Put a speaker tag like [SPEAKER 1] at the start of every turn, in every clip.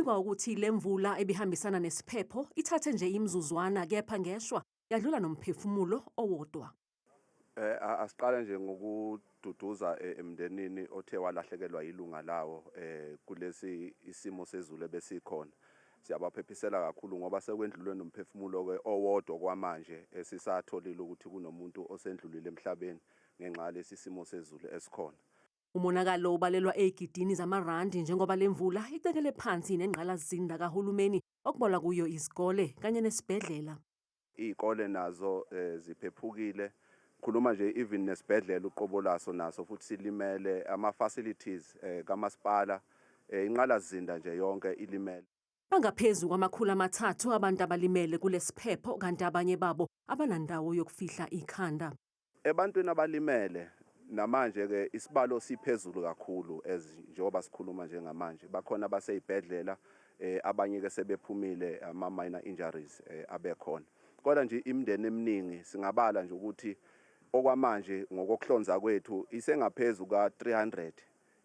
[SPEAKER 1] Kubikwa ukuthi le mvula ebihambisana nesiphepho ithathe nje imizuzwana, kepha ngeshwa yadlula nomphefumulo owodwa.
[SPEAKER 2] Asiqale nje ngokududuza emndenini othe walahlekelwa ilunga lawo kulesi isimo sezulu ebesikhona. Siyabaphephisela kakhulu ngoba sekwendlulwe nomphefumulo ke owodwa kwamanje esisatholile ukuthi kunomuntu osendlulile emhlabeni ngenxa yalesi simo sezulu esikhona.
[SPEAKER 1] Umonakalo ubalelwa ezigidini zamarandi, njengoba le mvula icekele phansi nengqalasizinda kahulumeni, okubalwa kuyo izikole kanye nesibhedlela.
[SPEAKER 2] Izikole nazo ziphephukile. Khuluma nje, even nesibhedlela uqobo laso naso futhi silimele, ama facilities kamasipala, inqalasizinda nje yonke ilimele.
[SPEAKER 1] Bangaphezu kwama-300 abantu abalimele kulesiphepho, kanti abanye babo abanandawo yokufihla ikhanda.
[SPEAKER 2] Ebantwini abalimele namanje ke isibalo siphezulu kakhulu, as njengoba sikhuluma njengamanje bakhona abaseyibhedlela, abanye ke sebephumile, ama minor injuries abekhona. Kodwa nje imindeni eminingi singabala nje ukuthi okwamanje ngokokuhlonza kwethu isengaphezulu ka 300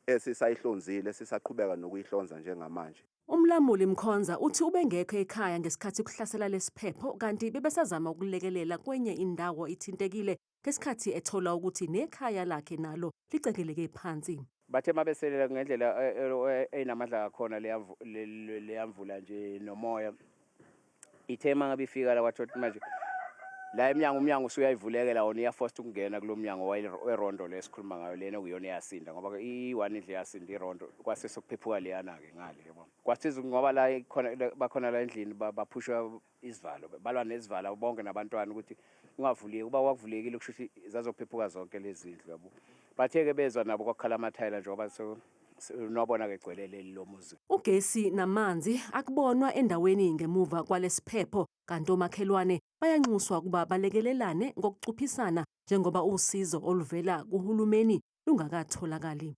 [SPEAKER 2] esisayihlonzile, sisaqhubeka nokuyihlonza njengamanje.
[SPEAKER 1] Umlamuli Mkhonza uthi ubengekho ekhaya ngesikhathi kuhlasela lesiphepho, kanti bebesazama ukulekelela kwenye indawo ithintekile ngesikhathi ethola ukuthi nekhaya lakhe nalo licekeleke phansi.
[SPEAKER 3] Bathe mabeselela ngendlela enamandla kakhona leya mvula nje nomoya, ithe uma ngabe ifika la, kwathiwa ukuthi manje la emnyango, umnyango usuyayivulekela wona, iyafosta ukungena kulo mnyango werondo le esikhuluma ngayo lena, okuyiyona eyasinda, ngoba iyi-one indlu eyasinda, irondo. Kwase sekuphephuka leyana-ke ngale, yabo. Kwasiza ngoba la khona bakhona la endlini, baphushwa izivalo, balwa nezivalo bonke nabantwana ukuthi ungavuleki. Uba kwakuvulekile, kusho ukuthi zazophephuka zonke lezi zindlu, yabo. Bathe-ke bezwa nabo kwakukhala amathayela, njengoba nobona-ke gcwele leli lo muzi.
[SPEAKER 1] Ugesi namanzi akubonwa endaweni ngemuva kwalesiphepho, kanti omakhelwane bayanxuswa ukuba balekelelane ngokucuphisana, njengoba usizo oluvela kuhulumeni lungakatholakali.